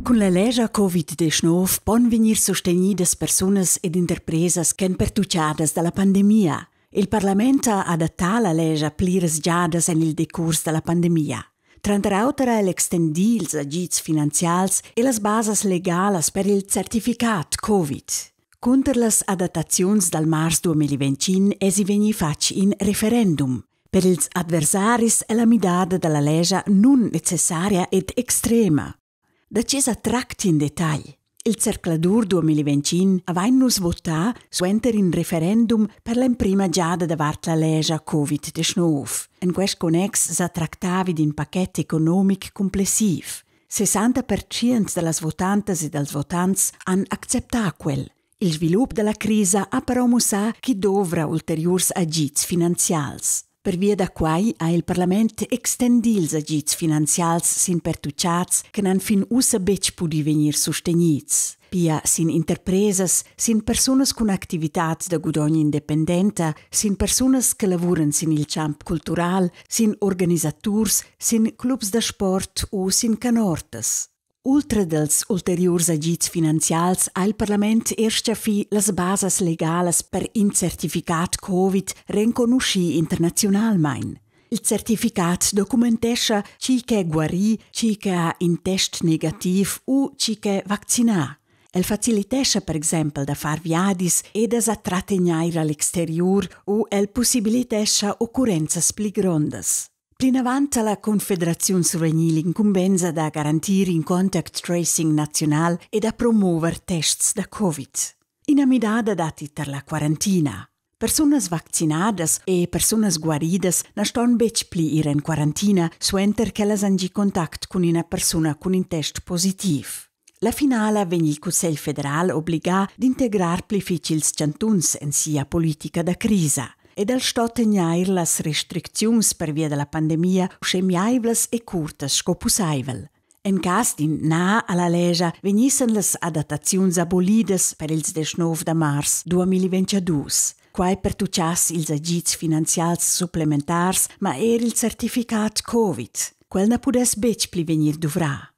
Cun la lescha Covid-19 pon vegnir sustegnidas persunas ed interpresas ch'èn pertuchadas da la pandemia. Il parlament ha adattà la lescha pliras giadas en il decurs da la pandemia. Tranter auter ha el extendì ils agids finanzials e las basas legalas per il certificat Covid. Cunter las adattaziuns dal mars 2021 èsi vegnì fatg in referendum. Per ils adversaris è la midada da la lescha nunnecessaria ed extrema. Da tge sa tracti in detagl? Il zercladur 2021 avain nus votà suenter in referendum per l'emprima giada davart la lescha Covid-19. En quest connex sa tractavi d'in pachet economic cumplessiv. 60% da las votantas e dals votants han acceptà quel. Il svilup da la crisa ha però mussà ch'i dovra ulteriurs agids finanzials. Pervia da quai ha il parlament extendì ils agids finanzials sin pertuchads che n'han fin ussa betg pudì vegnir sustegnids, pia sin interpresas, sin persunas cun activitads da gudogn independenta, sin persunas che lavuran sin il champ cultural, sin organisaturs, sin clubs da sport u sin canortas. Ultra dals ulteriurs agids finanzials ha il parlament er stgaffì las basas legalas per in certificat Covid renconuschì internaziunalmain. Il certificat documentescha tgi ch'è guarì, tgi che ha in test negativ u tgi ch'è vaccinà. El facilitescha per exempel da far viadis e da sa trategnair a l'exteriur u el pussibilitescha occurrenzas pli grondas. Plinavant ha la Confederaziun survegnì l'incumbensa da garantir in contact tracing naziunal e da promover tests da Covid. Ina midada datti tar la quarantina. Persunas vaccinadas e persunas guaridas na ston betg pli ir en quarantina suenter ch'ellas han gì contact cun ina persuna cun in test positiv. La finala vegn il Cussegl federal obligà d'integrar pli fitg ils chantuns en sia politica da crisa ed el sto tegnair las restricziuns pervia da la pandemia uschè miaivlas e curtas sco pussaivel. En cas d'in na a la lescha vegnissan las adattaziuns abolidas per ils 19 da mars 2022. Quai pertuchass ils agids finanzials supplementars, ma er il certificat Covid. Quel na pudess betg pli vegnir duvrà.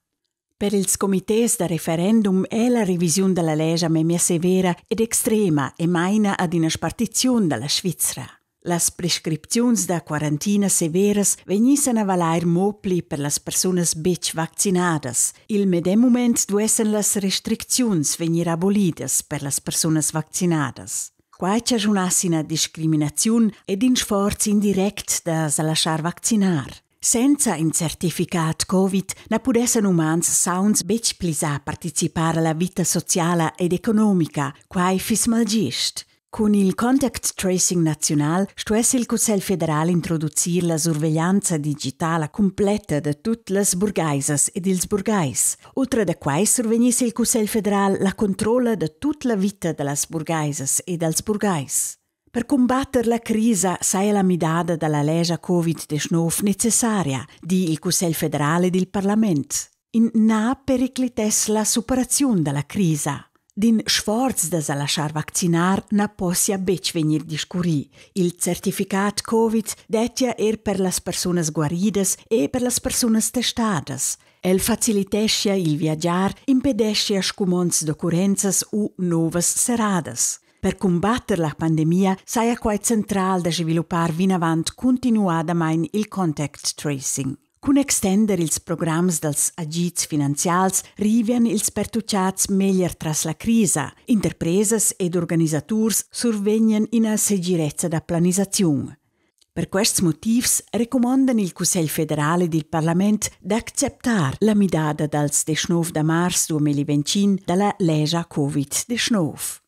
Per ils comités da referendum è la revisiun da la lescha memia severa ed extrema e maina ad ina spartiziun da la Svizra. Las prescripziuns da quarantina severas vegnissan a valair mo pli per las persunas betg vaccinadas. Il medem mument duessan las restricziuns vegnir abolidas per las persunas vaccinadas. Quai chaschunass ina discriminaziun ed in sforz indirect da sa laschar vaccinar. Senza in certificat Covid na pudessan umans sauns betg pli sa participar a la vita sociala ed economica. Quai fiss malgist. Cun il contact tracing naziunal stuess il Cussegl federal introducir la surveglianza digitala cumpletta da tut las burgaisas ed ils burgais. Ultra da quai survegniss il Cussegl federal la controlla da tut la vita da las burgaisas e dals burgais. Per cumbatter la crisa saja la midada da la lescha Covid-19 necessaria, di il Cussegl federal ed il parlament. In na periclitess la superaziun da la crisa. D'in sforz da sa laschar vaccinar na possia betg vegnir discurrì. Il certificat Covid dettia er per las persunas guaridas e per las persunas testadas. El faciliteschia il viagiar, impedeschia scumonds d'occurrenzas u novas serradas. Per cumbatter la pandemia saja quai central da sviluppar vinavant cuntinuadamain il contact tracing. Cun extender ils programs dals agids finanzials rivian ils pertuchads meglier tras la crisa. Interpresas ed organisaturs survegnan ina segirezza da planisaziun. Per quests motivs recumondan il Cussegl federal ed il parlament d'acceptar la midada dals 19 da mars 2025 da la lescha Covid-19.